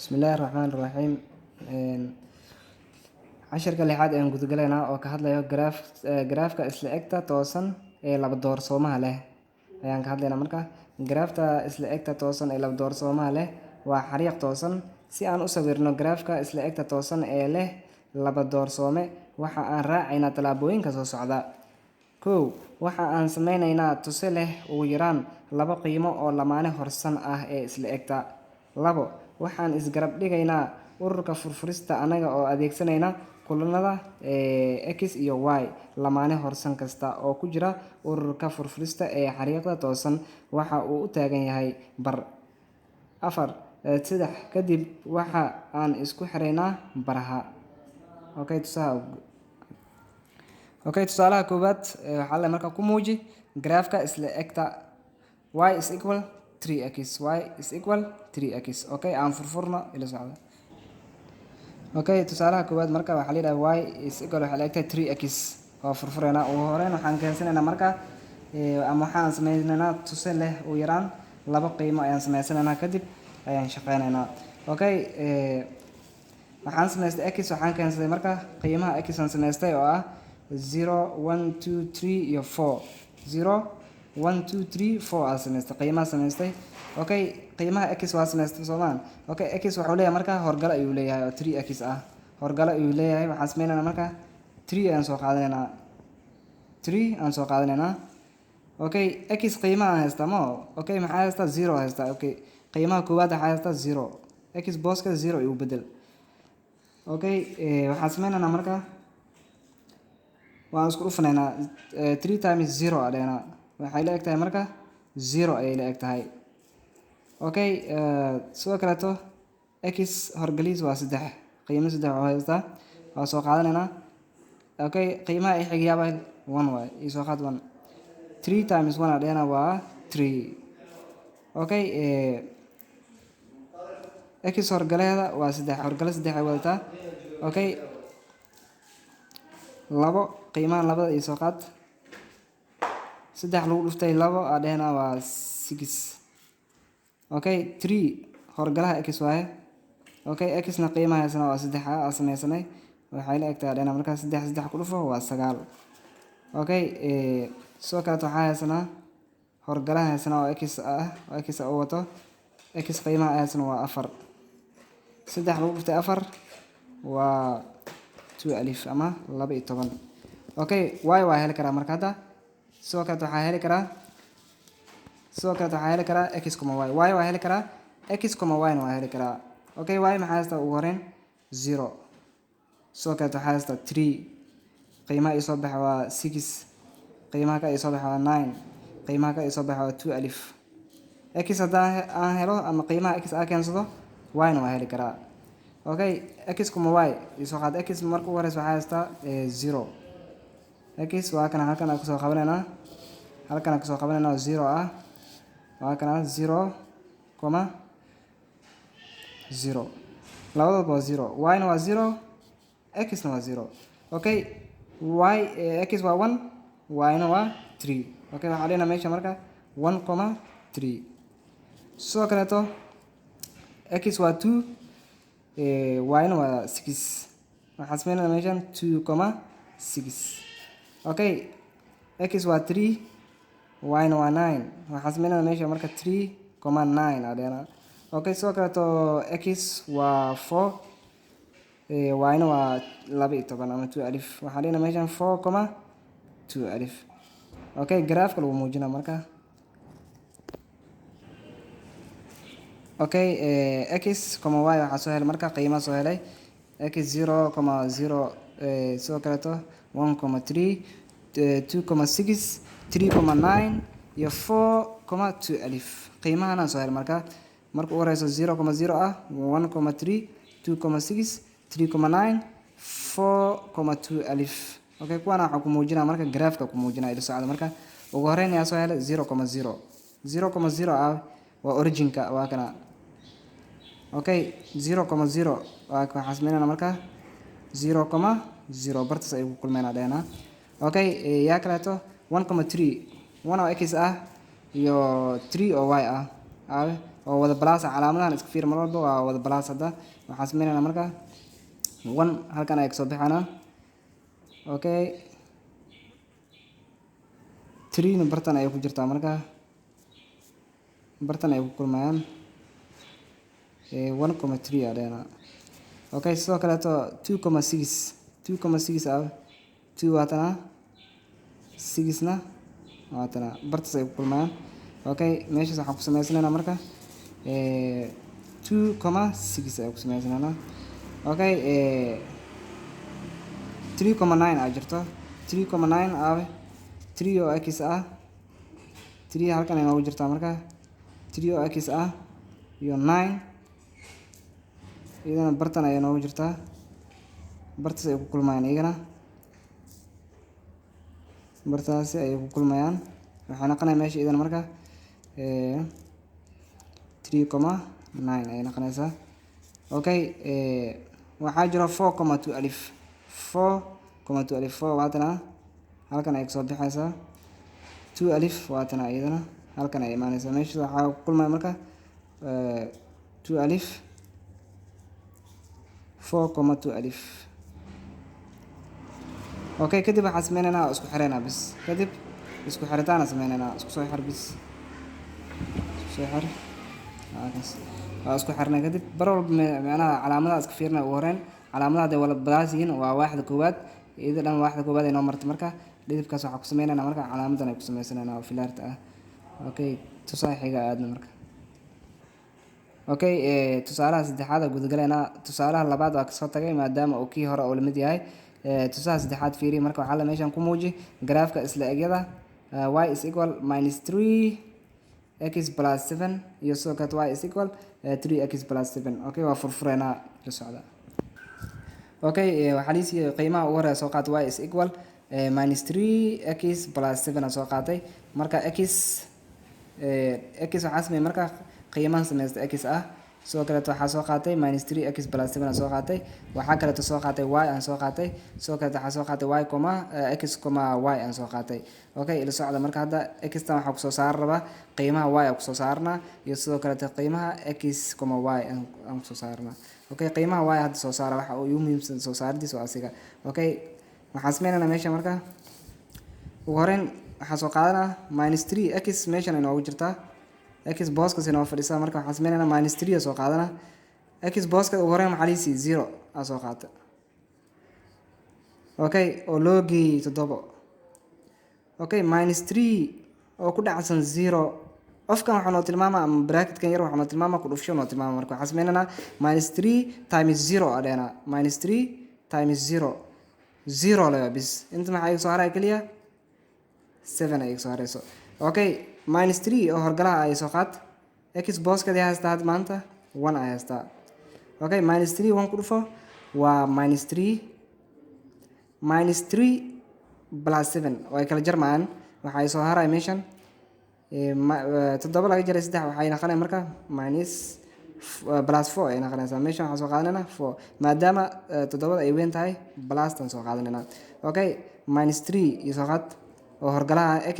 Bismillaahi Raxmaani Raxiim. Casharka lixaad ayaan gudagalaynaa oo ka hadlayo garaafka isla egta toosan ee laba doorsoomaha leh ayaan ka hadlaynaa. Marka garaafta isla egta toosan ee laba doorsoomaha leh waa xariiq toosan. Si aan u sawirno garaafka isla egta toosan ee leh laba doorsoome, waxa aan raacaynaa tallaabooyinka soo socda. Kow, waxa aan sameynaynaa tuse leh ugu yaraan laba qiimo oo lamaane horsan ah ee isla egta. Labo, waxaan isgarab dhigaynaa ururka furfurista anaga oo adeegsanayna kulanada x iyo y. Lamaane horsan kasta oo ku jira ururka furfurista ee xariiqda toosan waxa uu u taagan yahay bar. Afar, saddex, kadib waxa aan isku xiraynaa baraha. Okay, tusaha. Okay, tusaalaha koowaad waxaa le marka ku muuji garaafka isla egta y is equal 3x, y is equal 3x. Okay, aan furfurno, ila socda. Okay, tusaalaha koowaad marka waxaa la yidhaha y is equal, waxaa la egtahay 3x. Waa furfureynaa. Ugu horeyn waxaan keensanaynaa marka ama waxaan sameynaynaa tuse leh ugu yaraan laba qiimo ayaan sameysanaynaa, kadib ayaan shaqeynaynaa. Okay, waxaan samaystay x, waxaan keensaday marka qiimaha x aan samaystay oo ah 0, 1, 2, 3 iyo 4. 0, 1, 2, 3, 4 aan samaystay, qiimaha samaystay. Okay, qiimaha x waa samaystay, soomaan? Okay, x wuxuu leeyahay marka horgalo ayuu leeyahay oo 3x ah, horgalo ayuu leeyahay. Waxaan sameynaynaa marka 3 ayaan soo qaadanaynaa, 3 aan soo qaadanaynaa. Okay, x qiimaha aan haystaa ma? Okay, maxaa haystaa? 0 haystaa. Okay, qiimaha koowaad waxaa haystaa 0, x booska 0 igu bedel. Okay, waxaan sameynaynaa marka waan isku dhufanaynaa. 3 times 0 aa dhehnaa, waxay la eg tahay marka 0 ayay la eg tahay. Okay, sidoo kaleeto x horgaliis waa saddex, qiimo saddex oo haystaa, waa soo qaadanaynaa. Okay, qiimaha i xigyaaba one waay, ii soo qaad one. Three times one aa dhehna, waa three. Okay, x horgaleeda waa saddex, horgale saddex ay wadataa. Okay, labo, qiimahan labada ii soo qaad. Saddex lagu dhuftay labo aa dhehna, waa six. Okay, three horgalaha x waaye. Okay, x-na qiimaha haysana waa saddex aa sameysanay, waxay la egtahay dhehna markaa saddex, saddex ku dhufo waa sagaal. Okay, sidoo kaleeto waxaa haysanaa horgalaha haysanaa oo x ah, oo x u wato. X qiimaha haysana waa afar. Saddex lagu dhuftay afar waa 12 ama 12. Okay, y waa heli karaa marka hadda. Sidoo kaleeto waxaa heli karaa, sidoo kaleeto waxaa heli karaa x comma y. Y waa heli karaa, x comma y na waa heli karaa. Okay, y maxaa haystaa ugu horeyn? Zero. Sidoo kaleeto waxaa haystaa three, qiimaha ii soo baxa waa six, qiimaha ka ii soo baxa waa nine, qiimaha ka ii soo baxa waa 12. X haddaan aan helo ama qiimaha x aa keensado, y na waa heli karaa. Okay, x comma y ii soo qaad. X marka ugu horeysa waxaa haystaa zero. X waa kana, halkan aan kusoo qabanaynaa, halkan aan kusoo qabanaynaa oo zero ah, waa kana zero comma zero, labadaba waa zero. Y na waa zero, x na waa zero. Okay, y, x waa one, y na waa three. Okay, waxaa dhihna meesha marka one comma three. Sidoo kaleeto x waa two, y na waa six, waxaan sameynayna meeshan two comma six. Okay, x waa three, y na waa nine, waxaan sameynayna meesha marka three comma nine aa dhehna. Okay, sidoo kaleeto x waa four, y na waa 12 ama 12, waxaan dhihna meeshan four comma 12. Okay, garaafka lagu muujina marka. Okay, x comma y waxaa soo helay marka, qiimaha soo helay x zero comma zero, sidoo kaleeto one comma three, two comma six, three comma nine iyo four comma 12. Qiimahana soo helay marka, marka ugu horeyso zero comma zero ah, one comma three, two comma six, three comma nine, four comma 12. Okay, kuwana waxaa ku muujinaa marka garaafka ku muujinaa, ila socda. Marka ugu horeyn ayaa soo helay zero comma zero. Zero comma zero ah waa originka, waa kana. Okay, zero comma zero waa waxaan sameynayna marka zero comma zero, bartaas ayuu ku kulmeynaa dhehna. Okay, yaa kaleeto one comma three, one oo x ah iyo three oo y ah aawe? oo wada plus ah. Calaamadahan iska fiir, mar walba waa wada plus. Hadda waxaan sameynaynaa marka 1 halkan ayay kasoo bixanaa. Okay, 3 na bartan ayay ku jirtaa. Marka bartan ay ku kulmayaan, 1,3 aa dhehnaa. Okay, sidoo kaleeto 2,6, 2,6 ah. 2 waatana, 6 na waatana, bartaas ay ku kulmayaan. Okay, meeshaas waxaan ku sameysanaynaa marka 2,6 ayaan ku sameysanaynaa. Okay, 3,9 aa jirto. 3,9 aawe? 3 oo x ah, 3 halkan ay noogu jirtaa. Marka 3 oo x ah iyo 9 iyadana bartan ayay noogu jirtaa, bartaas ay ku kulmayaan. Iyagana bartaasi ayay ku kulmayaan. Waxay noqonaya meesha iyadana marka 3,9 ayay noqonaysaa. Okay, waxaa jira 4,12, 4,12. 4 waatana, halkan ay kasoo bixaysaa. 12 waatana, iyadana halkan ay imaanaysaa. Meesha waxaa ku kulmaya marka 12, 4,12. Okay, kadib waxaan sameynaynaa isku xireynaa bis. Kadib isku xiritaana sameynaynaa. Isku soo xir bis, isku soo xir. Kaas waa isku xirnay. Kadib bar walba micnaha calaamadaha iska fiirnay. Ugu horeyn calaamadaha hadday wala plus yihiin, waa waaxda koowaad. Iyada dhan waaxda koowaad ay noo martay. Marka dhidibkaas waxaa ku sameynaynaa marka calaamadan ay ku sameysanaynaa oo filaarta ah. Okay, tusaale xiga aadna marka. Okay, tusaalaha saddexaad oo gudagalaynaa. Tusaalaha labaad waa kasoo tagay maadaama uu kii hore uu lamid yahay. Tusaalaha saddexaad fiiri. Marka waxaa la meeshan ku muuji garaafka isla egyada y is equal minus 3 x plus 7 iyo sidoo kale y is equal 3 x plus 7. Okay, waa furfureynaa, la socda. Okay, waxaa liisiiyey qiimaha ugu horeeya. Soo qaata y is equal minus 3 x plus 7 aan soo qaatay. Marka x waxaa sameeyey marka qiimahan sameysta x ah. Sidoo kaleeto waxaa soo qaatay minus 3 x plus 7 aan soo qaatay. Waxaa kaleeto soo qaatay y aan soo qaatay. Sidoo kaleeto waxaa soo qaatay y comma x comma y aan soo qaatay. Okay, ila socda. Marka hadda x tan waxaa kusoo saari rabaa qiimaha y aan kusoo saarnaa, iyo sidoo kaleeto qiimaha x comma y aan kusoo saarnaa. Okay, qiimaha y hadda soo saara. Waxa ugu muhiimsan soo saaridiisa waa asiga. Okay, waxaan sameynaynaa meesha marka ugu horeyn waxaan soo qaadanaa minus 3 x. Meeshan ay noogu jirtaa, x booskas inoo fadhisaa. Marka waxaan sameynaynaa minus 3 aa soo qaadanaa. X booska ugu horeyn maxaa liisii? 0 aa soo qaata. Okay, oo loo geeyey 7. Okay, minus 3 oo ku dhacsan 0, ofkan waxaa noo tilmaamaa ama bracketkan yar waxaa noo tilmaamaa ku dhufsho noo tilmaama. Marka waxaan sameynaynaa minus 3 times 0 aa dhehnaa. Minus 3 times 0, 0 lewa bis. Inta maxaa iga soo haraya? Keliya 7 ay iga soo harayso. Okay, minus 3 oo horgalaha ay soo qaad. X booskeedii haystaa hadda maanta 1 ay haystaa. Okay, minus 3 1 ku dhufo waa minus 3. Minus 3 plus 7 way kala jarmayaan. Waxay soo haraya meeshan 7 laga jaray 3, waxay noqonaya marka minus plus 4 ay noqonaysaa. Meeshan waxaan soo qaadanayna 4, maadaama 7da ay weyn tahay, plustan soo qaadanayna. Okay, minus 3 iyo soo qaad oo horgalaha. X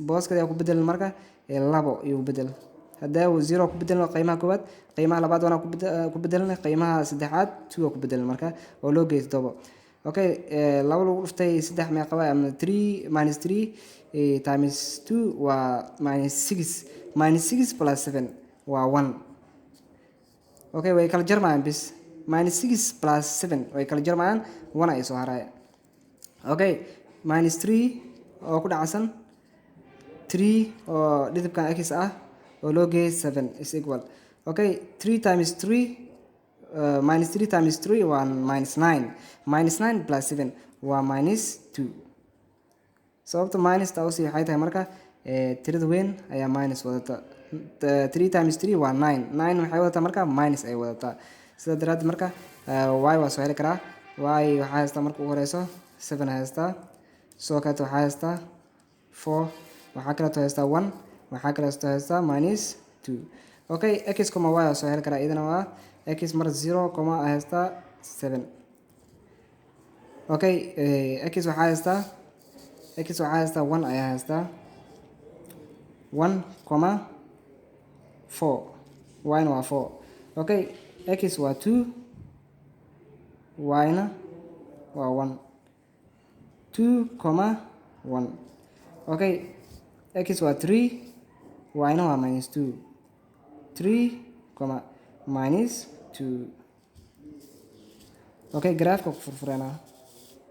booskeeda ku bedelin marka 2 iyo bedel. Haddaa 0 ku bedelno qiimaha koowaad, qiimaha labaad wana ku bedelna, qiimaha saddexaad 2 ku bedelin marka, oo loo geeyo 7. Okay, 2 lagu dhuftay 3 meeqa waay? Ama 3 minus 3 times 2 waa minus 6. Minus 6 plus 7 waa 1. Okay, way kala jarmayaan bis. Minus 6 plus 7 way kala jarmayaan, 1 ay soo haraya. Okay, minus 3 oo ku dhacsan 3 oo dhidibkan x ah oo loo geeyay 7 is equal. Okay, 3 times 3, minus 3 times 3 waa minus 9. Minus 9 plus 7 waa minus 2. Sababta minus ta usii waxay tahay marka tirada weyn ayaa minus wadata. 3 times 3 waa 9. 9 waxay wadataa marka minus ay wadataa. Sidaa daraaddeed marka y waa soo heli karaa. Y waxaa haystaa marka ugu horeyso 7 haystaa. Sidoo kaleeto waxaa haystaa 4, waxaa kaleeto haystaa 1, waxaa kaleeto haystaa minus 2. Okay, x comma y waa soo heli karaa. Iyadana waa x mar 0 comma haystaa 7. Okay, x waxaa haystaa, x waxaa haystaa 1 ayaa haystaa, 1 comma 4. Y-na waa 4. Okay, x waa 2, y-na waa 1, 2 comma 1. Okay, x waa 3, y-na waa minus 2, 3 comma minus 2. Okay, graafka ku furfureynaa.